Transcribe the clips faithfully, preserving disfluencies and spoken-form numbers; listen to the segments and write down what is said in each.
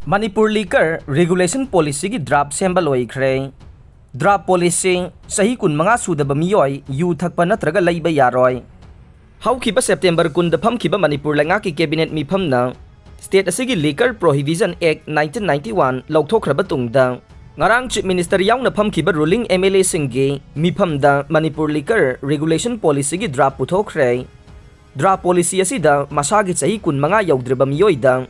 Manipur liquor regulation ꯄꯣꯂꯤꯁꯤꯒꯤ draft ꯁꯦꯝꯕ ꯂꯣꯏꯈ꯭ꯔꯦ꯫ ꯗ꯭ꯔꯥꯐ ꯄꯣꯂꯤꯁꯤ: ꯆꯍꯤ ꯀꯨꯟꯃꯉꯥ ꯁꯨꯗꯕ ꯃꯤꯑꯣꯏ ꯌꯨ ꯊꯛꯄ ꯅꯠꯇ꯭ꯔꯒ ꯂꯩꯕ ꯌꯥꯔꯣꯏ꯫ ꯍꯧꯈꯤꯕ ꯁꯦꯞꯇꯦꯝꯕꯔ ꯀꯨꯟꯗ ꯐꯝꯈꯤꯕ ꯃꯅꯤꯄꯨꯔ ꯂꯩꯉꯥꯛꯀꯤ ꯀꯦꯕꯤꯅꯦꯠ ꯃꯤꯐꯝꯅ ꯁ꯭ꯇꯦꯠ ꯑꯁꯤꯒꯤ Liquor Prohibition Act nineteen ninety one ꯂꯧꯊꯣꯛꯈ꯭ꯔꯕ ꯇꯨꯡꯗ, ꯉꯔꯥꯡ ꯆꯤꯐ ꯃꯤꯅꯤꯁꯇꯔ ꯌꯥꯎꯅ ꯐꯝꯈꯤꯕ ꯔꯨꯂꯤꯡ ꯑꯦꯝ ꯑꯦꯜ ꯑꯦꯁꯤꯡꯒꯤ ꯃꯤꯐꯝꯗ ꯃꯅꯤꯄꯨꯔ ꯂꯤꯀꯔ ꯔꯤꯒꯨꯂꯦꯁꯟ ꯄꯣꯂꯤꯁꯤꯒꯤ ꯗ꯭ꯔꯥꯐ ꯄꯨꯊꯣꯛꯈ꯭ꯔꯦ꯫ ꯗ꯭ꯔꯥꯐ ꯄꯣꯂꯤꯁꯤ ꯑꯁꯤꯗ ꯃꯁꯥꯒꯤ ꯆꯍꯤ ꯀꯨꯟꯃꯉꯥ ꯌꯧꯗ꯭ꯔꯤꯕ ꯃꯤꯑꯣꯏꯗ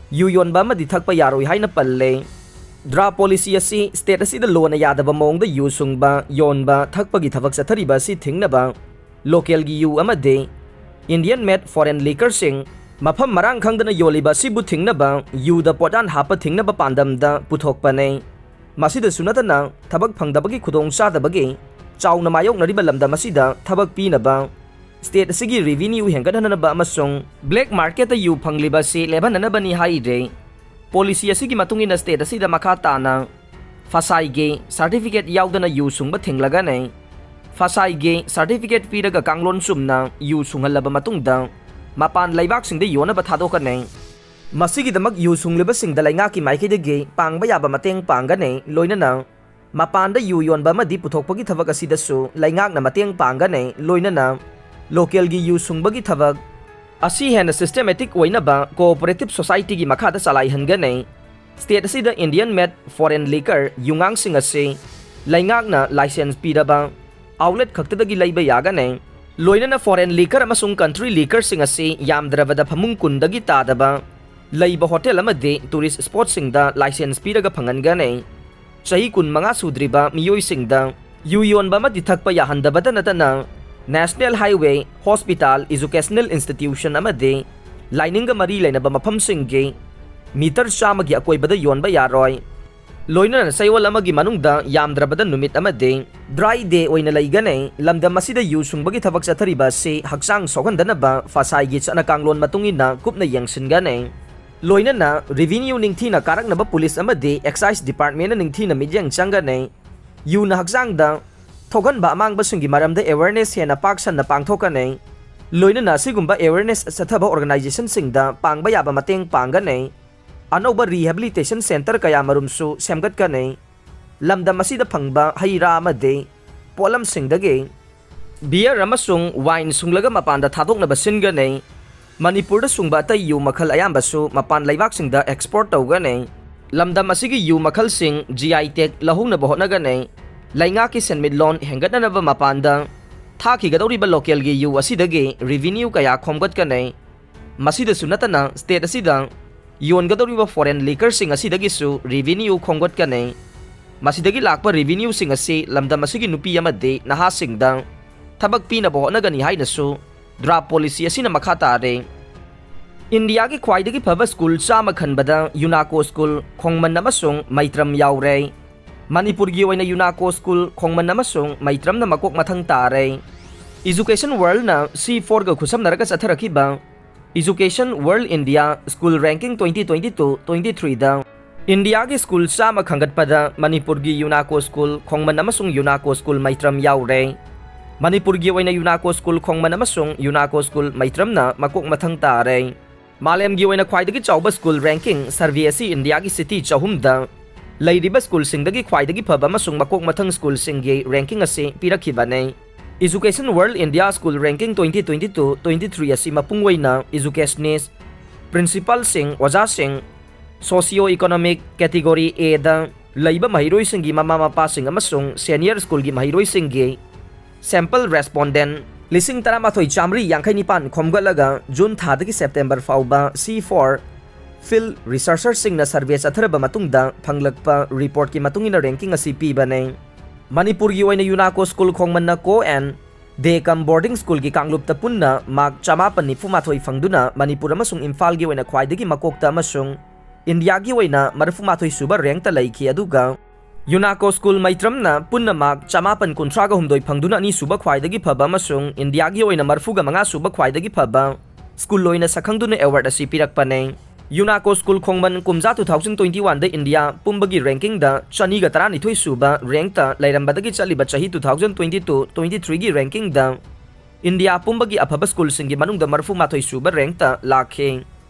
ꯌꯨ ꯌꯣꯟꯕ ꯑꯃꯗꯤ ꯊꯛꯄ ꯌꯥꯔꯣꯏ ꯍꯥꯏꯅ ꯄꯜꯂꯦ꯫ ꯗ꯭ꯔꯥꯐ ꯄꯣꯂꯤꯁꯤ ꯑꯁꯤ ꯁ꯭ꯇꯦꯠ ꯑꯁꯤꯗ ꯂꯣꯅ ꯌꯥꯗꯕ ꯃꯑꯣꯡꯗ ꯌꯨ ꯁꯨꯡꯕ, ꯌꯣꯟꯕ, ꯊꯛꯄꯒꯤ ꯊꯕꯛ ꯆꯠꯊꯔꯤꯕ ꯑꯁꯤ ꯊꯤꯡꯅꯕ, ꯂꯣꯀꯦꯜꯒꯤ ꯌꯨ ꯑꯃꯗꯤ Indian made foreign liquorꯁꯤꯡ ꯃꯐꯝ ꯃꯔꯥꯡ ꯈꯪꯗꯅ ꯌꯣꯜꯂꯤꯕ ꯑꯁꯤꯕꯨ ꯊꯤꯡꯅꯕ, ꯌꯨꯗ ꯄꯣꯠꯌꯥꯟ ꯍꯥꯞꯄ ꯊꯤꯡꯅꯕ ꯄꯥꯟꯗꯝꯗ ꯄꯨꯊꯣꯛꯄꯅꯤ꯫ ꯃꯁꯤꯗꯁꯨ ꯅꯠꯇꯅ, ꯊꯕꯛ ꯐꯪꯗꯕꯒꯤ ꯈꯨꯗꯣꯡꯆꯥꯗꯕꯒꯤ ꯆꯥꯎꯅ ꯃꯥꯌꯣꯛꯅꯔꯤꯕ ꯂꯝꯗꯝ ꯑꯁꯤꯗ ꯊꯕꯛ ꯄꯤꯅꯕ, ꯁ꯭ꯇꯦꯠ ꯑꯁꯤꯒꯤ ꯔꯦꯚꯤꯅ꯭ꯌꯨ ꯍꯦꯟꯒꯠꯍꯟꯅꯕ ꯑꯃꯁꯨꯡ ꯕ꯭ꯂꯦꯛ ꯃꯥꯔꯀꯦꯠꯇ ꯌꯨ ꯐꯪꯂꯤꯕ ꯑꯁꯤ ꯂꯦꯞꯍꯟꯅꯅꯕꯅꯤ ꯍꯥꯏꯔꯦ꯫ ꯄꯣꯂꯤꯁꯤ ꯑꯁꯤꯒꯤ ꯃꯇꯨꯡ ꯏꯟꯅ ꯁ꯭ꯇꯦꯠ ꯑꯁꯤꯗ ꯃꯈꯥ ꯇꯥꯅ ꯐꯁꯥꯏꯒꯤ ꯁꯥꯔꯇꯤꯐꯤꯀꯦꯠ ꯌꯥꯎꯗꯅ ꯌꯨ ꯁꯨꯡꯕ ꯊꯤꯡꯂꯒꯅꯤ꯫ ꯐꯁꯥꯏꯒꯤ ꯁꯥꯔꯇꯤꯐꯤꯀꯦꯠ ꯄꯤꯔꯒ ꯀꯥꯡꯂꯣꯟ ꯆꯨꯝꯅ ꯌꯨ ꯁꯨꯡꯍꯜꯂꯕ ꯃꯇꯨꯡꯗ ꯃꯄꯥꯟ ꯂꯩꯕꯥꯛꯁꯤꯡꯗ ꯌꯣꯟꯅꯕ ꯊꯥꯗꯣꯛꯀꯅꯤ꯫ ꯃꯁꯤꯒꯤꯗꯃꯛ ꯌꯨ ꯁꯨꯡꯂꯤꯕꯁꯤꯡꯗ ꯂꯩꯉꯥꯛꯀꯤ ꯃꯥꯏꯀꯩꯗꯒꯤ ꯄꯥꯡꯕ ꯌꯥꯕ ꯃꯇꯦꯡ ꯄꯥꯡꯒꯅꯤ, ꯂꯣꯏꯅꯅ ꯃꯄꯥꯟꯗ ꯌꯨ ꯌꯣꯟꯕ ꯑꯃꯗꯤ ꯄꯨꯊꯣꯛꯄꯒꯤ ꯊꯕꯛ ꯑꯁꯤꯗꯁꯨ ꯂꯩꯉꯥꯛꯅ ꯃꯇꯦꯡ ꯄꯥꯡꯒꯅꯤ, ꯂꯣꯏꯅꯅ ꯂꯣꯀꯦꯜꯒꯤ ꯌꯨ ꯁꯨꯡꯕꯒꯤ ꯊꯕꯛ ꯑꯁꯤ ꯍꯦꯟꯅ ꯁꯤꯁꯇꯦꯃꯦꯇꯤꯛ ꯑꯣꯏꯅꯕ ꯀꯣꯑꯣꯄꯔꯦꯇꯤꯚ ꯁꯣꯁꯥꯏꯇꯤꯒꯤ ꯃꯈꯥꯗ ꯆꯂꯥꯏꯍꯟꯒꯅꯤ꯫ ꯁ꯭ꯇꯦꯠ ꯑꯁꯤꯗ Indian made foreign liquor ꯌꯨꯉꯥꯡꯁꯤꯡ ꯑꯁꯤ ꯂꯩꯉꯥꯛꯅ ꯂꯥꯏꯁꯦꯟꯁ ꯄꯤꯔꯕ ꯑꯥꯎꯠꯂꯦꯠ ꯈꯛꯇꯗꯒꯤ ꯂꯩꯕ ꯌꯥꯒꯅꯤ꯫ ꯂꯣꯏꯅꯅ foreign liquor ꯑꯃꯁꯨꯡ country liquorꯁꯤꯡ ꯑꯁꯤ ꯌꯥꯝꯗ꯭ꯔꯕꯗ ꯐꯃꯨꯡ ꯀꯨꯟꯗꯒꯤ ꯇꯥꯗꯕ ꯂꯩꯕ ꯍꯣꯇꯦꯜ ꯑꯃꯗꯤ ꯇꯨꯔꯤꯁ ꯁ꯭ꯄꯣꯠꯁꯤꯡꯗ ꯂꯥꯏꯁꯦꯟꯁ ꯄꯤꯔꯒ ꯐꯪꯍꯟꯒꯅꯤ꯫ ꯆꯍꯤ ꯀꯨꯟꯃꯉꯥ ꯁꯨꯗ꯭ꯔꯤꯕ ꯃꯤꯑꯣꯏꯁꯤꯡꯗ ꯌꯨ ꯌꯣꯟꯕ ꯑꯃꯗꯤ ꯊꯛꯄ ꯌꯥꯍꯟꯗꯕꯇ ꯅꯠꯇꯅ, national highway, hospital, educational institution ꯑꯃꯗꯤ ꯂꯥꯏꯅꯤꯡꯒ ꯃꯔꯤ ꯂꯩꯅꯕ ꯃꯐꯝꯁꯤꯡꯒꯤ ꯃꯤꯇꯔ ꯆꯥꯝꯃꯒꯤ ꯑꯀꯣꯏꯕꯗ ꯌꯣꯟꯕ ꯌꯥꯔꯣꯏ꯫ ꯂꯣꯏꯅꯅ ꯆꯌꯣꯜ ꯑꯃꯒꯤ ꯃꯅꯨꯡꯗ ꯌꯥꯝꯗ꯭ꯔꯕꯗ ꯅꯨꯃꯤꯠ ꯑꯃꯗꯤ ꯗ꯭ꯔꯥꯏ ꯗꯦ ꯑꯣꯏꯅ ꯂꯩꯒꯅꯤ꯫ ꯂꯝꯗꯝ ꯑꯁꯤꯗ ꯌꯨ ꯁꯨꯡꯕꯒꯤ ꯊꯕꯛ ꯆꯠꯊꯔꯤꯕ ꯑꯁꯤ ꯍꯛꯆꯥꯡ ꯁꯣꯛꯍꯟꯗꯅꯕ ꯐꯁꯥꯏꯒꯤ ꯆꯠꯅ ꯀꯥꯡꯂꯣꯟ ꯃꯇꯨꯡ ꯏꯟꯅ ꯀꯨꯞꯅ ꯌꯦꯡꯁꯤꯟꯒꯅꯤ꯫ ꯂꯣꯏꯅꯅ ꯔꯦꯚꯤꯅ꯭ꯌꯨ ꯅꯤꯡꯊꯤꯅ ꯀꯥꯔꯛꯅꯕ ꯄꯨꯂꯤꯁ ꯑꯃꯗꯤ ꯑꯦꯛꯁꯥꯏꯖ ꯗꯤꯄꯥꯔꯠꯃꯦꯟꯅ ꯅꯤꯡꯊꯤꯅ ꯃꯤꯠꯌꯦꯡ ꯆꯪꯒꯅꯤ꯫ ꯌꯨꯅ ꯍꯛꯆꯥꯡꯗ ꯊꯣꯛꯍꯟꯕ ꯑꯃꯥꯡꯕꯁꯤꯡꯒꯤ ꯃꯔꯝꯗ ꯑꯦꯋꯦꯔꯅꯦꯁ ꯍꯦꯟꯅ ꯄꯥꯛ ꯁꯟꯅ ꯄꯥꯡꯊꯣꯛꯀꯅꯤ꯫ ꯂꯣꯏꯅꯅ ꯑꯁꯤꯒꯨꯝꯕ ꯑꯦꯋꯦꯔꯅꯦꯁ ꯆꯠꯊꯕ ꯑꯣꯔꯒꯅꯥꯏꯖꯦꯁꯟꯁꯤꯡꯗ ꯄꯥꯡꯕ ꯌꯥꯕ ꯃꯇꯦꯡ ꯄꯥꯡꯒꯅꯤ꯫ ꯑꯅꯧꯕ rehabilitation centre ꯀꯌꯥ ꯃꯔꯨꯝꯁꯨ ꯁꯦꯝꯒꯠꯀꯅꯤ꯫ ꯂꯝꯗꯝ ꯑꯁꯤꯗ ꯐꯪꯕ ꯍꯩ ꯔꯥ ꯑꯃꯗꯤ ꯄꯣꯠꯂꯝꯁꯤꯡꯗꯒꯤ beer ꯑꯃꯁꯨꯡ wine ꯁꯨꯡꯂꯒ ꯃꯄꯥꯟꯗ ꯊꯥꯗꯣꯛꯅꯕ ꯁꯤꯟꯒꯅꯤ꯫ ꯃꯅꯤꯄꯨꯔꯗ ꯁꯨꯡꯕ ꯑꯇꯩ ꯌꯨ ꯃꯈꯜ ꯑꯌꯥꯝꯕꯁꯨ ꯃꯄꯥꯟ ꯂꯩꯕꯥꯛꯁꯤꯡꯗ export ꯇꯧꯒꯅꯤ꯫ ꯂꯝꯗꯝ ꯑꯁꯤꯒꯤ ꯌꯨ ꯃꯈꯜꯁꯤꯡ G I tag ꯂꯧꯍꯧꯅꯕ ꯍꯣꯠꯅꯒꯅꯤ꯫ ꯂꯩꯉꯥꯛꯀꯤ ꯁꯦꯟꯃꯤꯠꯂꯣꯟ ꯍꯦꯟꯒꯠꯅꯅꯕ ꯃꯄꯥꯟꯗ ꯊꯥꯈꯤꯒꯗꯧꯔꯤꯕ local ꯒꯤ ꯌꯨ ꯑꯁꯤꯗꯒꯤ revenue ꯀꯌꯥ ꯈꯣꯝꯒꯠꯀꯅꯤ꯫ ꯃꯁꯤꯗꯁꯨ ꯅꯠꯇꯅ state ꯑꯁꯤꯗ ꯌꯣꯟꯒꯗꯧꯔꯤꯕ foreign liquor ꯁꯤꯡ ꯑꯁꯤꯗꯒꯤꯁꯨ revenue ꯈꯣꯝꯒꯠꯀꯅꯤ꯫ ꯃꯁꯤꯗꯒꯤ ꯂꯥꯛꯄ revenue ꯁꯤꯡ ꯑꯁꯤ ꯂꯝꯗꯝ ꯑꯁꯤꯒꯤ ꯅꯨꯄꯤ ꯑꯃꯗꯤ ꯅꯍꯥꯁꯤꯡꯗ ꯊꯕꯛ ꯄꯤꯅꯕ ꯍꯣꯠꯅꯒꯅꯤ ꯍꯥꯏꯅꯁꯨ draft policy ꯑꯁꯤꯅ ꯃꯈꯥ ꯇꯥꯔꯦ꯫ ꯏꯟꯗꯤꯌꯥꯒꯤ ꯈ꯭ꯋꯥꯏꯗꯒꯤ ꯐꯕ ꯁ꯭ꯀꯨꯜ ꯆꯥꯝꯃ ꯈꯟꯕꯗ ꯌꯨꯅꯥꯀꯣ ꯁ꯭ꯀꯨꯜ, ꯈꯣꯡꯃꯟ ꯑꯃꯁꯨꯡ ꯃꯩꯇ꯭ꯔꯝ ꯌꯥꯎꯔꯦ꯫ ꯃꯅꯤꯄꯨꯔꯒꯤ ꯑꯣꯏꯅ ꯌꯨꯅꯥꯀꯣ ꯁ꯭ꯀꯨꯜ, ꯈꯣꯡꯃꯟ ꯑꯃꯁꯨꯡ ꯃꯩꯇ꯭ꯔꯝꯅ ꯃꯀꯣꯛ ꯃꯊꯪ ꯇꯥꯔꯦ꯫ Education World ꯅ C four ꯒ ꯈꯨꯠꯁꯝꯅꯔꯒ ꯆꯠꯊꯔꯛꯈꯤꯕ Education World India School Ranking twenty twenty-two twenty-three ꯗ ꯏꯟꯗꯤꯌꯥꯒꯤ ꯁ꯭ꯀꯨꯜ ꯆꯥꯝꯃ ꯈꯟꯒꯠꯄꯗ ꯃꯅꯤꯄꯨꯔꯒꯤ ꯌꯨꯅꯥꯀꯣ ꯁ꯭ꯀꯨꯜ, ꯈꯣꯡꯃꯟ ꯑꯃꯁꯨꯡ ꯌꯨꯅꯥꯀꯣ ꯁ꯭ꯀꯨꯜ, ꯃꯩꯇ꯭ꯔꯝ ꯌꯥꯎꯔꯦ꯫ ꯃꯅꯤꯄꯨꯔꯒꯤ ꯑꯣꯏꯅ ꯌꯨꯅꯥꯀꯣ ꯁ꯭ꯀꯨꯜ, ꯈꯣꯡꯃꯟ ꯑꯃꯁꯨꯡ ꯌꯨꯅꯥꯀꯣ ꯁ꯭ꯀꯨꯜ, ꯃꯩꯇ꯭ꯔꯝꯅ ꯃꯀꯣꯛ ꯃꯊꯪ ꯇꯥꯔꯦ꯫ ꯃꯥꯂꯦꯝꯒꯤ ꯑꯣꯏꯅ ꯈ꯭ꯋꯥꯏꯗꯒꯤ ꯆꯥꯎꯕ ꯁ꯭ꯀꯨꯜ ranking survey ꯑꯁꯤ ꯏꯟꯗꯤꯌꯥꯒꯤ city ꯆꯍꯨꯝꯗ ꯂꯩꯔꯤꯕ ꯁ꯭ꯀꯨꯜꯁꯤꯡꯗꯒꯤ ꯈ꯭ꯋꯥꯏꯗꯒꯤ ꯐꯕ ꯑꯃꯁꯨꯡ ꯃꯀꯣꯛ ꯃꯊꯪ ꯁ꯭ꯀꯨꯜꯁꯤꯡꯒꯤ ranking ꯑꯁꯤ ꯄꯤꯔꯛꯈꯤꯕꯅꯤ꯫ Education World India School Ranking twenty twenty-two twenty-three ꯑꯁꯤ ꯃꯄꯨꯡ ꯑꯣꯏꯅ educationist, principal ꯁꯤꯡ, ꯑꯣꯖꯥꯁꯤꯡ, socio economic category A ꯗ ꯂꯩꯕ ꯃꯍꯩꯔꯣꯏꯁꯤꯡꯒꯤ ꯃꯃꯥ ꯃꯄꯥꯁꯤꯡ ꯑꯃꯁꯨꯡ senior ꯁ꯭ꯀꯨꯜꯒꯤ ꯃꯍꯩꯔꯣꯏꯁꯤꯡꯒꯤ sample respondent ꯂꯤꯁꯤꯡ ꯇꯔꯥꯃꯥꯊꯣꯏ ꯆꯥꯃꯔꯤ ꯌꯥꯡꯈꯩ ꯅꯤꯄꯥꯟ ꯈꯣꯝꯒꯠꯂꯒ June ꯊꯥꯗꯒꯤ September ꯐꯥꯎꯕ C four field researcher ꯁꯤꯡꯅ survey ꯆꯠꯊꯔꯕ ꯃꯇꯨꯡꯗ ꯐꯪꯂꯛꯄ report ꯀꯤ ꯃꯇꯨꯡ ꯏꯟꯅ ranking ꯑꯁꯤ ꯄꯤꯕꯅꯤ꯫ ꯃꯅꯤꯄꯨꯔꯒꯤ ꯑꯣꯏꯅ ꯌꯨꯅꯥꯀꯣ school ꯈꯣꯡꯃꯟꯅ co and day cum boarding ꯁ꯭ꯀꯨꯜꯒꯤ ꯀꯥꯡꯂꯨꯞꯇ ꯄꯨꯟꯅ mark ꯆꯃꯥꯄꯟ ꯅꯤꯐꯨ ꯃꯥꯊꯣꯏ ꯐꯪꯗꯨꯅ ꯃꯅꯤꯄꯨꯔ ꯑꯃꯁꯨꯡ ꯏꯝꯐꯥꯜꯒꯤ ꯑꯣꯏꯅ ꯈ꯭ꯋꯥꯏꯗꯒꯤ ꯃꯀꯣꯛꯇ ꯑꯃꯁꯨꯡ ꯏꯟꯗꯤꯌꯥꯒꯤ ꯑꯣꯏꯅ ꯃꯔꯤꯐꯨ ꯃꯥꯊꯣꯏ ꯁꯨꯕ rank ꯇ ꯂꯩꯈꯤ꯫ ꯑꯗꯨꯒ ꯌꯨꯅꯥꯀꯣ ꯁ꯭ꯀꯨꯜ ꯃꯩꯇ꯭ꯔꯝꯅ ꯄꯨꯟꯅ mark ꯆꯃꯥꯄꯟ ꯀꯨꯟꯊ꯭ꯔꯥꯒ ꯍꯨꯝꯗꯣꯏ ꯐꯪꯗꯨꯅ ꯑꯅꯤꯁꯨꯕ ꯈ꯭ꯋꯥꯏꯗꯒꯤ ꯐꯕ ꯑꯃꯁꯨꯡ ꯏꯟꯗꯤꯌꯥꯒꯤ ꯑꯣꯏꯅ ꯃꯔꯤꯐꯨꯒ ꯃꯉꯥ ꯁꯨꯕ ꯈ꯭ꯋꯥꯏꯗꯒꯤ ꯐꯕ ꯁ꯭ꯀꯨꯜ ꯑꯣꯏꯅ ꯁꯛꯈꯪꯗꯨꯅ award ꯑꯁꯤ ꯄꯤꯔꯛꯄꯅꯤ꯫ ꯌꯨꯅꯥꯀꯣ ꯁ꯭ꯀꯨꯜ ꯈꯣꯡꯃꯟ ꯀꯨꯝꯖꯥ two thousand twenty-one ꯗ ꯏꯟꯗꯤꯌꯥ ꯄꯨꯝꯕꯒꯤ ranking ꯗ ꯆꯅꯤꯒ ꯇꯔꯥꯅꯤꯊꯣꯏ ꯁꯨꯕ rank ꯇ ꯂꯩꯔꯝꯕꯗꯒꯤ ꯆꯠꯂꯤꯕ ꯆꯍꯤ two thousand twenty-two twenty-three ꯒꯤ ranking ꯗ ꯏꯟꯗꯤꯌꯥ ꯄꯨꯝꯕꯒꯤ ꯑꯐꯕ ꯁ꯭ꯀꯨꯜꯁꯤꯡꯒꯤ ꯃꯅꯨꯡꯗ ꯃꯔꯤꯐꯨ ꯃꯥꯊꯣꯏ ꯁꯨꯕ rank ꯇ ꯂꯥꯛꯈꯤ꯫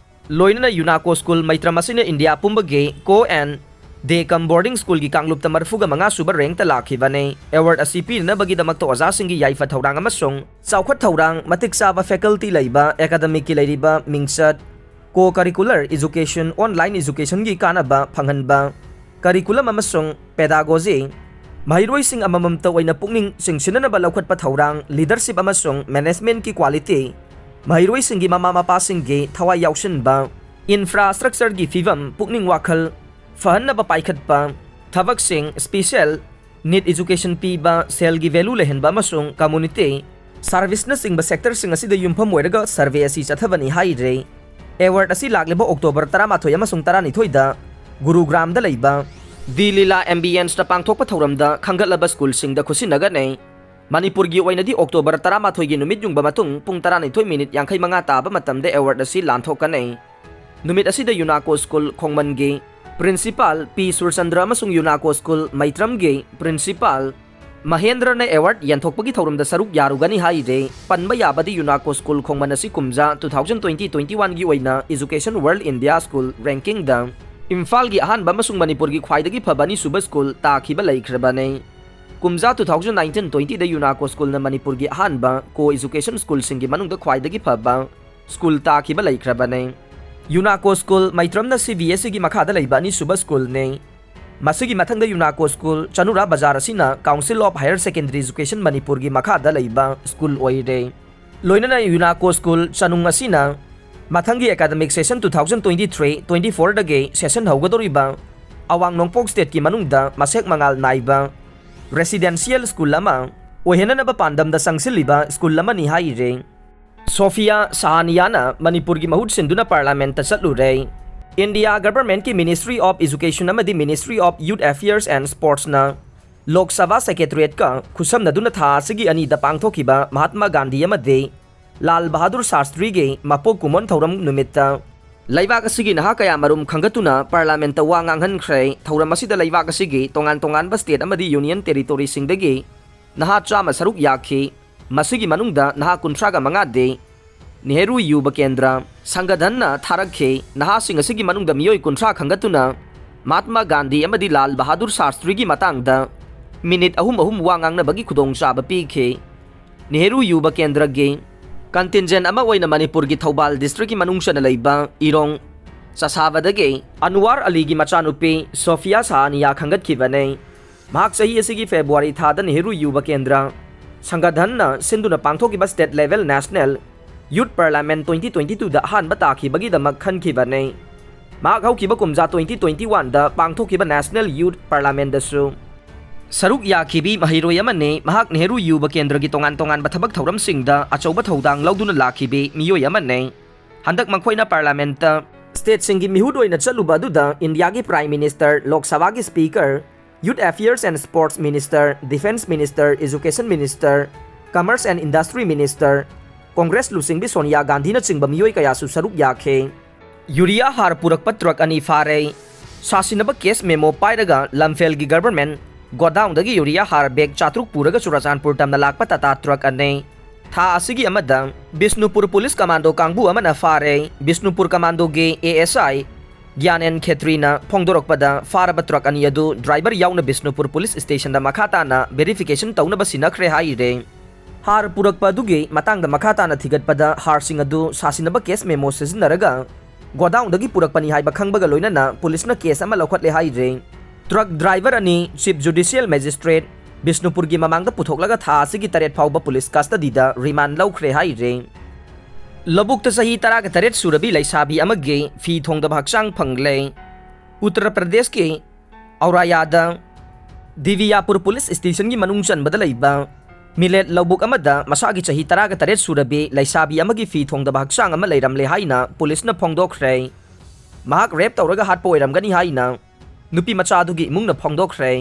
ꯂꯣꯏꯅꯅ ꯌꯨꯅꯥꯀꯣ ꯁ꯭ꯀꯨꯜ ꯃꯩꯇ꯭ꯔꯝ ꯑꯁꯤꯅ ꯏꯟꯗꯤꯌꯥ ꯄꯨꯝꯕꯒꯤ ꯀꯣ ꯑꯦꯟ ꯗꯦ ꯀꯝ ꯕꯣꯔꯗꯤꯡ ꯁ꯭ꯀꯨꯜꯒꯤ ꯀꯥꯡꯂꯨꯞꯇ ꯃꯔꯤꯐꯨꯒ ꯃꯉꯥ ꯁꯨꯕ ꯔꯦꯡꯛꯇ ꯂꯥꯛꯈꯤꯕꯅꯤ꯫ ꯑꯦꯋꯥꯔꯗ ꯑꯁꯤ ꯄꯤꯅꯅꯕꯒꯤꯗꯃꯛꯇ ꯑꯣꯖꯥꯁꯤꯡꯒꯤ ꯌꯥꯏꯐ ꯊꯧꯔꯥꯡ ꯑꯃꯁꯨꯡ ꯆꯥꯎꯈꯠ ꯊꯧꯔꯥꯡ, ꯃꯇꯤꯛ ꯆꯥꯕ ꯐꯦꯀꯜꯇꯤ ꯂꯩꯕ, ꯑꯦꯀꯥꯗꯃꯤꯛꯀꯤ ꯂꯩꯔꯤꯕ ꯃꯤꯡꯆꯠ, ꯀꯣ ꯀꯔꯤꯀꯨꯂꯔ ꯏꯖꯨꯀꯦꯁꯟ, ꯑꯣꯟꯂꯥꯏꯟ ꯏꯖꯨꯀꯦꯁꯟꯒꯤ ꯀꯥꯟꯅꯕ ꯐꯪꯍꯟꯕ, ꯀꯔꯤꯀꯨꯂꯝ ꯑꯃꯁꯨꯡ ꯄꯦꯗꯥꯒꯣꯖꯤ, ꯃꯍꯩꯔꯣꯏꯁꯤꯡ ꯑꯃꯃꯝꯇ ꯑꯣꯏꯅ ꯄꯨꯛꯅꯤꯡ ꯆꯤꯡꯁꯤꯟꯅꯅꯕ ꯂꯧꯈꯠꯄ ꯊꯧꯔꯥꯡ, ꯂꯤꯗꯔꯁꯤꯞ ꯑꯃꯁꯨꯡ ꯃꯦꯅꯦꯖꯃꯦꯟꯠꯀꯤ ꯀ꯭ꯋꯥꯂꯤꯇꯤ, ꯃꯍꯩꯔꯣꯏꯁꯤꯡꯒꯤ ꯃꯃꯥ ꯃꯄꯥꯁꯤꯡꯒꯤ ꯊꯋꯥꯏ ꯌꯥꯎꯁꯤꯟꯕ, ꯏꯟꯐ꯭ꯔꯥꯁ꯭ꯇ꯭ꯔꯛꯆꯔꯒꯤ ꯐꯤꯕꯝ, ꯄꯨꯛꯅꯤꯡ ꯋꯥꯈꯜ ꯐꯍꯟꯅꯕ ꯄꯥꯏꯈꯠꯄ ꯊꯕꯛꯁꯤꯡ, ꯁ꯭ꯄꯤꯁꯦꯜ ꯅꯤꯗ ꯏꯖꯨꯀꯦꯁꯟ ꯄꯤꯕ, ꯁꯦꯜꯒꯤ ꯚꯦꯂꯨ ꯂꯩꯍꯟꯕ ꯑꯃꯁꯨꯡ ꯀꯝꯃ꯭ꯌꯨꯅꯤꯇꯤ ꯁꯔꯚꯤꯁꯅꯆꯤꯡꯕ ꯁꯦꯛꯇꯔꯁꯤꯡ ꯑꯁꯤꯗ ꯌꯨꯝꯐꯝ ꯑꯣꯏꯔꯒ ꯁꯔꯚꯦ ꯑꯁꯤ ꯆꯠꯊꯕꯅꯤ ꯍꯥꯏꯔꯦ꯫ ꯑꯦꯋꯥꯔꯗ ꯑꯁꯤ ꯂꯥꯛꯂꯤꯕ ꯑꯣꯛꯇꯣꯕꯔ ꯇꯔꯥꯃꯥꯊꯣꯏ ꯑꯃꯁꯨꯡ ꯇꯔꯥꯅꯤꯊꯣꯏꯗ ꯒꯨꯔꯨꯒ꯭ꯔꯥꯝꯗ ꯂꯩꯕ ꯗꯤ ꯂꯤꯂꯥ ꯑꯦꯝꯕꯤꯌꯦꯟꯁꯇ ꯄꯥꯡꯊꯣꯛꯄ ꯊꯧꯔꯝꯗ ꯈꯟꯒꯠꯂꯕ ꯁ꯭ꯀꯨꯜꯁꯤꯡꯗ ꯈꯨꯠꯁꯤꯟꯅꯒꯅꯤ꯫ ꯃꯅꯤꯄꯨꯔꯒꯤ ꯑꯣꯏꯅꯗꯤ ꯑꯣꯛꯇꯣꯕꯔ ꯇꯔꯥꯃꯥꯊꯣꯏꯒꯤ ꯅꯨꯃꯤꯠ ꯌꯨꯡꯕ ꯃꯇꯨꯡ ꯄꯨꯡ ꯇꯔꯥꯅꯤꯊꯣꯏ ꯃꯤꯅꯤꯠ ꯌꯥꯡꯈꯩ ꯃꯉꯥ ꯇꯥꯕ ꯃꯇꯝꯗ ꯑꯦꯋꯥꯔꯗ ꯑꯁꯤ ꯂꯥꯟꯊꯣꯛꯀꯅꯤ꯫ ꯅꯨꯃꯤꯠ ꯑꯁꯤꯗ ꯌꯨꯅꯥꯀꯣ ꯁ꯭ꯀꯨꯜ ꯈꯣꯡꯃꯟꯒꯤ ꯄ꯭ꯔꯤꯟꯁꯤꯄꯥꯜ ꯄꯤ ꯁꯨꯔꯆꯟꯗ꯭ꯔ ꯑꯃꯁꯨꯡ ꯌꯨꯅꯥꯀꯣ ꯁ꯭ꯀꯨꯜ ꯃꯩꯇ꯭ꯔꯝꯒꯤ ꯄ꯭ꯔꯤꯟꯁꯤꯄꯥꯜ ꯃꯍꯦꯟꯗ꯭ꯔꯅ ꯑꯦꯋꯥꯔꯗ ꯌꯦꯟꯊꯣꯛꯄꯒꯤ ꯊꯧꯔꯝꯗ ꯁꯔꯨꯛ ꯌꯥꯔꯨꯒꯅꯤ ꯍꯥꯏꯔꯦ꯫ ꯄꯟꯕ ꯌꯥꯕꯗꯤ ꯌꯨꯅꯥꯀꯣ ꯁ꯭ꯀꯨꯜ ꯈꯣꯡꯃꯟ ꯑꯁꯤ ꯀꯨꯝꯖꯥ ꯇꯨ ꯊꯥꯎꯖꯟ ꯇ꯭ꯋꯦꯟꯇꯤ ꯇ꯭ꯋꯦꯟꯇꯤ ꯋꯥꯟꯒꯤ ꯑꯣꯏꯅ ꯏꯖꯨꯀꯦꯁꯟ ꯋꯥꯔꯜꯗ ꯏꯟꯗꯤꯌꯥ ꯁ꯭ꯀꯨꯜ ꯔꯦꯡꯀꯤꯡꯗ ꯏꯝꯐꯥꯜꯒꯤ ꯑꯍꯥꯟꯕ ꯑꯃꯁꯨꯡ ꯃꯅꯤꯄꯨꯔꯒꯤ ꯈ꯭ꯋꯥꯏꯗꯒꯤ ꯐꯕ ꯑꯅꯤꯁꯨꯕ ꯁ꯭ꯀꯨꯜ ꯇꯥꯈꯤꯕ ꯂꯩꯈ꯭ꯔꯕꯅꯤ꯫ ꯀꯨꯝꯖꯥ ꯇꯨ ꯊꯥꯎꯖꯟ ꯅꯥꯏꯟꯇꯤꯟ ꯇ꯭ꯋꯦꯟꯇꯤꯗ ꯌꯨꯅꯥꯀꯣ ꯁ꯭ꯀꯨꯜꯅ ꯃꯅꯤꯄꯨꯔꯒꯤ ꯑꯍꯥꯟꯕ ꯀꯣ ꯏꯖꯨꯀꯦꯁꯟ ꯁ꯭ꯀꯨꯜꯁꯤꯡꯒꯤ ꯃꯅꯨꯡꯗ ꯈ꯭ꯋꯥꯏꯗꯒꯤ ꯐꯕ ꯁ꯭ꯀꯨꯜ ꯇꯥꯈꯤꯕ ꯂꯩꯈ꯭ꯔꯕꯅꯤ꯫ ꯌꯨꯅꯥꯀꯣ ꯁ꯭ꯀꯨꯜ ꯃꯩꯇ꯭ꯔꯝꯅ ꯁꯤ ꯕꯤ ꯑꯦꯁ ꯏꯒꯤ ꯃꯈꯥꯗ ꯂꯩꯕ ꯑꯅꯤꯁꯨꯕ ꯁ꯭ꯀꯨꯜꯅꯤ꯫ ꯃꯁꯤꯒꯤ ꯃꯊꯪꯗ ꯌꯨꯅꯥꯀꯣ ꯁ꯭ꯀꯨꯜ ꯆꯅꯨꯔꯥ ꯕꯖꯥꯔ ꯑꯁꯤꯅ Council of Higher Secondary Education ꯃꯅꯤꯄꯨꯔꯒꯤ ꯃꯈꯥꯗ ꯂꯩꯕ ꯁ꯭ꯀꯨꯜ ꯑꯣꯏꯔꯦ꯫ ꯂꯣꯏꯅꯅ ꯌꯨꯅꯥꯀꯣ ꯁ꯭ꯀꯨꯜ ꯆꯅꯨꯡ ꯑꯁꯤꯅ ꯃꯊꯪꯒꯤ academic session two thousand twenty three twenty ꯐꯣꯔꯗꯒꯤ ꯁꯦꯁꯟ ꯍꯧꯒꯗꯧꯔꯤꯕ ꯑꯋꯥꯡ ꯅꯣꯡꯄꯣꯛ ꯁ꯭ꯇꯦꯠꯀꯤ ꯃꯅꯨꯡꯗ ꯃꯁꯦꯛ ꯃꯉꯥꯜ ꯅꯥꯏꯕ ꯔꯦꯁꯤꯗꯦꯟꯁꯤꯌꯦꯜ ꯁ꯭ꯀꯨꯜ ꯑꯃ ꯑꯣꯏꯍꯟꯅꯅꯕ ꯄꯥꯟꯗꯝꯗ ꯆꯪꯁꯤꯜꯂꯤꯕ ꯁ꯭ꯀꯨꯜ ꯑꯃꯅꯤ ꯍꯥꯏꯔꯦ꯫ ꯁꯣꯐꯤꯌꯥ ꯁꯍꯥꯅꯤꯌꯥꯅ ꯃꯅꯤꯄꯨꯔꯒꯤ ꯃꯍꯨꯠ ꯁꯤꯟꯗꯨꯅ ꯄꯥꯔꯂꯥꯃꯦꯟꯠꯇ ꯆꯠꯂꯨꯔꯦ꯫ ꯏꯟꯗꯤꯌꯥ ꯒꯚꯔꯟꯃꯦꯟꯠꯀꯤ Ministry of Education ꯑꯃꯗꯤ Ministry of Youth Affairs and Sportsꯅ Lok Sabha ꯁꯦꯀ꯭ꯔꯦꯇꯔꯤꯌꯦꯠꯀ ꯈꯨꯠꯁꯝꯅꯗꯨꯅ ꯊꯥ ꯑꯁꯤꯒꯤ ꯑꯅꯤꯗ ꯄꯥꯡꯊꯣꯛꯈꯤꯕ ꯃꯍꯥꯠꯃꯥ ꯒꯥꯟꯙꯤ ꯑꯃꯗꯤ ꯂꯥꯜ ꯕꯍꯥꯗꯨꯔ ꯁꯥꯁꯇ꯭ꯔꯤꯒꯤ ꯃꯄꯣꯛ ꯀꯨꯝꯑꯣꯟ ꯊꯧꯔꯝ ꯅꯨꯃꯤꯠꯇ ꯂꯩꯕꯥꯛ ꯑꯁꯤꯒꯤ ꯅꯍꯥ ꯀꯌꯥ ꯃꯔꯨꯝ ꯈꯟꯒꯠꯇꯨꯅ ꯄꯥꯔꯂꯥꯃꯦꯟꯠꯇ ꯋꯥ ꯉꯥꯡꯍꯟꯈ꯭ꯔꯦ꯫ ꯊꯧꯔꯝ ꯑꯁꯤꯗ ꯂꯩꯕꯥꯛ ꯑꯁꯤꯒꯤ ꯇꯣꯉꯥꯟ ꯇꯣꯉꯥꯟꯕ ꯁ꯭ꯇꯦꯠ ꯑꯃꯗꯤ ꯌꯨꯅꯤꯌꯟ ꯇꯦꯔꯤꯇꯣꯔꯤꯁꯤꯡꯗꯒꯤ ꯅꯍꯥ ꯆꯥꯝꯃ ꯁꯔꯨꯛ ꯌꯥꯈꯤ꯫ ꯃꯁꯤꯒꯤ ꯃꯅꯨꯡꯗ ꯅꯍꯥ ꯀꯨꯟꯊ꯭ꯔꯥꯒ ꯃꯉꯥꯗꯤ ꯅꯦꯍꯔꯨ ꯌꯨꯕ ꯀꯦꯟꯗ꯭ꯔ ꯁꯪꯒꯗꯟꯅ ꯊꯥꯔꯛꯈꯤ꯫ ꯅꯍꯥꯁꯤꯡ ꯑꯁꯤꯒꯤ ꯃꯅꯨꯡꯗ ꯃꯤꯑꯣꯏ ꯀꯨꯟꯊ꯭ꯔꯥ ꯈꯟꯒꯠꯇꯨꯅ ꯃꯍꯥꯠꯃꯥ ꯒꯥꯟꯙꯤ ꯑꯃꯗꯤ ꯂꯥꯜ ꯕꯍꯥꯗꯨꯔ ꯁꯥꯁꯇ꯭ꯔꯤꯒꯤ ꯃꯇꯥꯡꯗ ꯃꯤꯅꯤꯠ ꯑꯍꯨꯝ ꯑꯍꯨꯝ ꯋꯥ ꯉꯥꯡꯅꯕꯒꯤ ꯈꯨꯗꯣꯡꯆꯥꯕ ꯄꯤꯈꯤ꯫ ꯅꯦꯍꯔꯨ ꯌꯨꯕ ꯀꯦꯟꯗ꯭ꯔꯒꯤ contingent ꯑꯃ ꯑꯣꯏꯅ ꯃꯅꯤꯄꯨꯔꯒꯤ ꯊꯧꯕꯥꯜ district ꯀꯤ ꯃꯅꯨꯡ ꯆꯟꯅ ꯂꯩꯕ ꯏꯔꯣꯡ ꯆꯁꯥꯕꯗꯒꯤ ꯑꯟꯋꯥꯔ ꯑꯂꯤꯒꯤ ꯃꯆꯥꯅꯨꯄꯤ ꯁꯣꯐꯤꯌꯥ ꯁꯥꯍꯥꯅꯤꯌꯥ ꯈꯟꯒꯠꯈꯤꯕꯅꯤ꯫ ꯃꯍꯥꯛ ꯆꯍꯤ ꯑꯁꯤꯒꯤ ꯐꯦꯕ꯭ꯔꯨꯋꯥꯔꯤ ꯊꯥꯗ ꯅꯦꯍꯔꯨ ꯌꯨꯕ ꯀꯦꯟꯗ꯭ꯔ ꯁꯪꯒꯗꯟꯅ ꯁꯤꯟꯗꯨꯅ ꯄꯥꯡꯊꯣꯛꯈꯤꯕ state level national youth parliament twenty twenty two ꯗ ꯑꯍꯥꯟꯕ ꯇꯥꯈꯤꯕꯒꯤꯗꯃꯛ ꯈꯟꯈꯤꯕꯅꯤ꯫ ꯃꯍꯥꯛ ꯍꯧꯈꯤꯕ ꯀꯨꯝꯖꯥ twenty twenty one ꯗ ꯄꯥꯡꯊꯣꯛꯈꯤꯕ national youth parliament ꯗꯁꯨ ꯁꯔꯨꯛ ꯌꯥꯈꯤꯕꯤ ꯃꯍꯩꯔꯣꯏ ꯑꯃꯅꯤ꯫ ꯃꯍꯥꯛ ꯅꯦꯍꯔꯨ ꯌꯨꯕ ꯀꯦꯟꯗ꯭ꯔꯒꯤ ꯇꯣꯉꯥꯟ ꯇꯣꯉꯥꯟꯕ ꯊꯕꯛ ꯊꯧꯔꯝꯁꯤꯡꯗ ꯑꯆꯧꯕ ꯊꯧꯗꯥꯡ ꯂꯧꯗꯨꯅ ꯂꯥꯛꯈꯤꯕꯤ ꯃꯤꯑꯣꯏ ꯑꯃꯅꯤ꯫ ꯍꯟꯗꯛ ꯃꯈꯣꯏꯅ parliament ꯇ state ꯁꯤꯡꯒꯤ ꯃꯤꯍꯨꯠ ꯑꯣꯏꯅ ꯆꯠꯂꯨꯕ ꯑꯗꯨꯗ ꯏꯟꯗꯤꯌꯥꯒꯤ Prime Minister, ꯂꯣꯛ ꯁꯚꯥꯒꯤ Speaker, Youth Affairs and Sports Minister, Defence Minister, Education Minister, Commerce and Industry Minister, Congress ꯂꯨꯆꯤꯡꯕꯤ Sonia ꯒꯥꯟꯙꯤꯅꯆꯤꯡꯕ ꯃꯤꯑꯣꯏ ꯀꯌꯥꯁꯨ ꯁꯔꯨꯛ ꯌꯥꯈꯤ꯫ ꯌꯨꯔꯤꯌꯥ ꯍꯥꯔ ꯄꯨꯔꯛꯄ truck ꯑꯅꯤ ꯐꯥꯔꯦ꯫ ꯁꯥꯁꯤꯟꯅꯕ case memo ꯄꯥꯏꯔꯒ ꯂꯝꯐꯦꯜꯒꯤ government godown ꯗꯒꯤ ꯌꯨꯔꯤꯌꯥ ꯍꯥꯔ bag ꯆꯥꯇ꯭ꯔꯨꯛ ꯄꯨꯔꯒ ꯆꯨꯔꯆꯥꯟꯄꯨꯔ ꯇꯝꯅ ꯂꯥꯛꯄ Tata truck ꯑꯅꯤ꯫ ꯊꯥ ꯑꯁꯤꯒꯤ ꯑꯃꯗ ꯕꯤꯁꯅꯨꯄꯨꯔ police commando ꯀꯥꯡꯕꯨ ꯑꯃꯅ ꯐꯥꯔꯦ꯫ ꯕꯤꯁꯅꯨꯄꯨꯔ commando ꯒꯤ A S I ꯒ꯭ꯌꯥꯅꯦꯟ ꯈꯦꯇ꯭ꯔꯤꯅ ꯐꯣꯡꯗꯣꯔꯛꯄꯗ, ꯐꯥꯔꯕ truck ꯑꯅꯤ ꯑꯗꯨ driver ꯌꯥꯎꯅ ꯕꯤꯁꯅꯨꯄꯨꯔ police station ꯗ ꯃꯈꯥ ꯇꯥꯅ verification ꯇꯧꯅꯕ ꯁꯤꯟꯅꯈ꯭ꯔꯦ ꯍꯥꯏꯔꯦ꯫ ꯍꯥꯔ ꯄꯨꯔꯛꯄ ꯑꯗꯨꯒꯤ ꯃꯇꯥꯡꯗ ꯃꯈꯥ ꯇꯥꯅ ꯊꯤꯒꯠꯄꯗ, ꯍꯥꯔꯁꯤꯡ ꯑꯗꯨ ꯁꯥꯁꯤꯟꯅꯕ case memo ꯁꯤꯖꯤꯟꯅꯔꯒ godown ꯗꯒꯤ ꯄꯨꯔꯛꯄꯅꯤ ꯍꯥꯏꯕ ꯈꯪꯕꯒ ꯂꯣꯏꯅꯅ police ꯅ case ꯑꯃ ꯂꯧꯈꯠꯂꯦ ꯍꯥꯏꯔꯦ꯫ Truck driver ꯑꯅꯤ Chief Judicial Magistrate, ꯕꯤꯁꯅꯨꯄꯨꯔꯒꯤ ꯃꯃꯥꯡꯗ ꯄꯨꯊꯣꯛꯂꯒ ꯊꯥ ꯑꯁꯤꯒꯤ ꯇꯔꯦꯠ ꯐꯥꯎꯕ police custody ꯗ remand ꯂꯧꯈ꯭ꯔꯦ ꯍꯥꯏꯔꯦ꯫ ꯂꯧꯕꯨꯛꯇ ꯆꯍꯤ ꯇꯔꯥꯒ ꯇꯔꯦꯠ ꯁꯨꯔꯕꯤ ꯂꯩꯁꯥꯕꯤ ꯑꯃꯒꯤ ꯐꯤ ꯊꯣꯡꯗꯕ ꯍꯛꯆꯥꯡ ꯐꯪꯂꯦ꯫ ꯎꯠꯇꯔ ꯄ꯭ꯔꯗꯦꯁꯀꯤ ꯑꯧꯔꯥꯌꯥꯗ ꯗꯤꯕꯤꯌꯥꯄꯨꯔ police station ꯒꯤ ꯃꯅꯨꯡ ꯆꯟꯕꯗ ꯂꯩꯕ millet ꯂꯧꯕꯨꯛ ꯑꯃꯗ ꯃꯁꯥꯒꯤ ꯆꯍꯤ ꯇꯔꯥꯒ ꯇꯔꯦꯠ ꯁꯨꯔꯕꯤ ꯂꯩꯁꯥꯕꯤ ꯑꯃꯒꯤ ꯐꯤ ꯊꯣꯡꯗꯕ ꯍꯛꯆꯥꯡ ꯑꯃ ꯂꯩꯔꯝꯂꯦ ꯍꯥꯏꯅ police ꯅ ꯐꯣꯡꯗꯣꯛꯈ꯭ꯔꯦ꯫ ꯃꯍꯥꯛ rape ꯇꯧꯔꯒ ꯍꯥꯠꯄ ꯑꯣꯏꯔꯝꯒꯅꯤ ꯍꯥꯏꯅ ꯅꯨꯄꯤ ꯃꯆꯥ ꯑꯗꯨꯒꯤ ꯏꯃꯨꯡꯅ ꯐꯣꯡꯗꯣꯛꯈ꯭ꯔꯦ꯫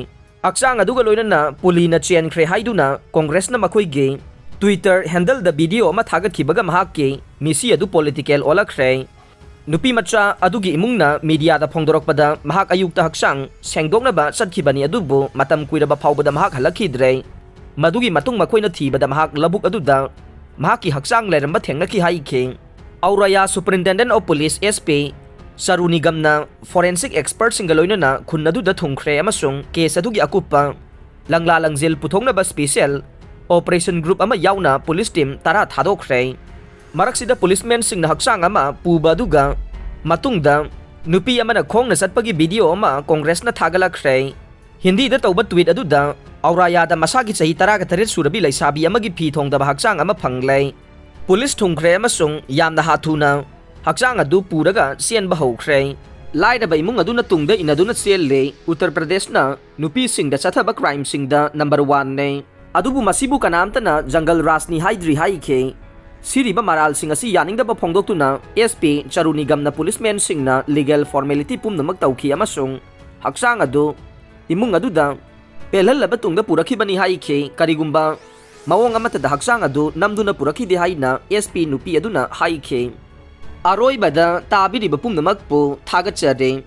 ꯍꯛꯆꯥꯡ ꯑꯗꯨꯒ ꯂꯣꯏꯅꯅ ꯄꯨꯂꯤꯅ ꯆꯦꯟꯈ꯭ꯔꯦ ꯍꯥꯏꯗꯨꯅ Congress ꯅ ꯃꯈꯣꯏꯒꯤ Twitter handle ꯗ video ꯑꯃ ꯊꯥꯒꯠꯈꯤꯕꯒ ꯃꯍꯥꯛꯀꯤ ꯃꯤꯁꯤ ꯑꯗꯨ political ꯑꯣꯜꯂꯛꯈ꯭ꯔꯦ꯫ ꯅꯨꯄꯤ ꯃꯆꯥ ꯑꯗꯨꯒꯤ ꯏꯃꯨꯡꯅ media ꯗ ꯐꯣꯡꯗꯣꯔꯛꯄꯗ, ꯃꯍꯥꯛ ꯑꯌꯨꯛꯇ ꯍꯛꯆꯥꯡ ꯁꯦꯡꯗꯣꯛꯅꯕ ꯆꯠꯈꯤꯕꯅꯤ, ꯑꯗꯨꯕꯨ ꯃꯇꯝ ꯀꯨꯏꯔꯕ ꯐꯥꯎꯕꯗ ꯃꯍꯥꯛ ꯍꯜꯂꯛꯈꯤꯗ꯭ꯔꯦ꯫ ꯃꯗꯨꯒꯤ ꯃꯇꯨꯡ ꯃꯈꯣꯏꯅ ꯊꯤꯕꯗ ꯃꯍꯥꯛ ꯂꯧꯕꯨꯛ ꯑꯗꯨꯗ ꯃꯍꯥꯛꯀꯤ ꯍꯛꯆꯥꯡ ꯂꯩꯔꯝꯕ ꯊꯦꯡꯅꯈꯤ ꯍꯥꯏꯈꯤ꯫ ꯑꯧꯔꯥꯌꯥ Superintendent of Police, S P, ꯆꯔꯨ ꯅꯤꯒꯝꯅ forensic expertꯁꯤꯡꯒ ꯂꯣꯏꯅꯅ ꯈꯨꯟ ꯑꯗꯨꯗ ꯊꯨꯡꯈ꯭ꯔꯦ ꯑꯃꯁꯨꯡ case ꯑꯗꯨꯒꯤ ꯑꯀꯨꯞꯄ ꯂꯪꯂꯥ ꯂꯪꯖꯦꯜ ꯄꯨꯊꯣꯛꯅꯕ special operation group ꯑꯃ ꯌꯥꯎꯅ police team ꯇꯔꯥ ꯊꯥꯗꯣꯛꯈ꯭ꯔꯦ꯫ ꯃꯔꯛꯁꯤꯗ policemanꯁꯤꯡꯅ ꯍꯛꯆꯥꯡ ꯑꯃ ꯄꯨꯕ ꯑꯗꯨꯒ ꯃꯇꯨꯡꯗ ꯅꯨꯄꯤ ꯑꯃꯅ ꯈꯣꯡꯅ ꯆꯠꯄꯒꯤ video ꯑꯃ ꯀꯣꯡꯒ꯭ꯔꯦꯁꯅ ꯊꯥꯒꯠꯂꯛꯈ꯭ꯔꯦ꯫ ꯍꯤꯟꯗꯤꯗ ꯇꯧꯕ tweet ꯑꯗꯨꯗ ꯑꯧꯔꯥꯌꯥꯗ ꯃꯁꯥꯒꯤ ꯆꯍꯤ ꯇꯔꯥꯒ ꯇꯔꯦꯠ ꯁꯨꯔꯕꯤ ꯂꯩꯁꯥꯕꯤ ꯑꯃꯒꯤ ꯐꯤ ꯊꯣꯡꯗꯕ ꯍꯛꯆꯥꯡ ꯑꯃ ꯐꯪꯂꯦ꯫ Police ꯊꯨꯡꯈ꯭ꯔꯦ ꯑꯃꯁꯨꯡ ꯌꯥꯝꯅ ꯍꯥꯊꯨꯅ ꯍꯛꯆꯥꯡ ꯑꯗꯨ ꯄꯨꯔꯒ ꯆꯦꯟꯕ ꯍꯧꯈ꯭ꯔꯦ꯫ ꯂꯥꯏꯔꯕ ꯏꯃꯨꯡ ꯑꯗꯨꯅ ꯇꯨꯡꯗ ꯏꯟꯅꯗꯨꯅ ꯆꯦꯜꯂꯦ꯫ ꯎꯠꯇꯔ ꯄ꯭ꯔꯗꯦꯁꯅ ꯅꯨꯄꯤꯁꯤꯡꯗ ꯆꯠꯊꯕ crimeꯁꯤꯡꯗ number oneꯅꯦ꯫ ꯑꯗꯨꯕꯨ ꯃꯁꯤꯕꯨ ꯀꯅꯥꯝꯇꯅ ꯖꯪꯒꯜ ꯔꯥꯖꯅꯤ ꯍꯥꯏꯗ꯭ꯔꯤ ꯍꯥꯏꯈꯤ꯫ ꯁꯤꯔꯤꯕ ꯃꯔꯥꯜꯁꯤꯡ ꯑꯁꯤ ꯌꯥꯅꯤꯡꯗꯕ ꯐꯣꯡꯗꯣꯛꯇꯨꯅ S P ꯆꯔꯨ ꯅꯤꯒꯝꯅ policemanꯁꯤꯡꯅ legal formality ꯄꯨꯝꯅꯃꯛ ꯇꯧꯈꯤ ꯑꯃꯁꯨꯡ ꯍꯛꯆꯥꯡ ꯑꯗꯨ ꯏꯃꯨꯡ ꯑꯗꯨꯗ ꯄꯦꯜꯍꯜꯂꯕ ꯇꯨꯡꯗ ꯄꯨꯔꯛꯈꯤꯕꯅꯤ ꯍꯥꯏꯈꯤ꯫ ꯀꯔꯤꯒꯨꯝꯕ ꯃꯑꯣꯡ ꯑꯃꯠꯇꯗ ꯍꯛꯆꯥꯡ ꯑꯗꯨ ꯅꯝꯗꯨꯅ ꯄꯨꯔꯛꯈꯤꯗꯦ ꯍꯥꯏꯅ S P ꯅꯨꯄꯤ ꯑꯗꯨꯅ ꯍꯥꯏꯈꯤ꯫ ꯑꯔꯣꯏꯕꯗ ꯇꯥꯕꯤꯔꯤꯕ ꯄꯨꯝꯅꯃꯛꯄꯨ ꯊꯥꯒꯠꯆꯔꯤ꯫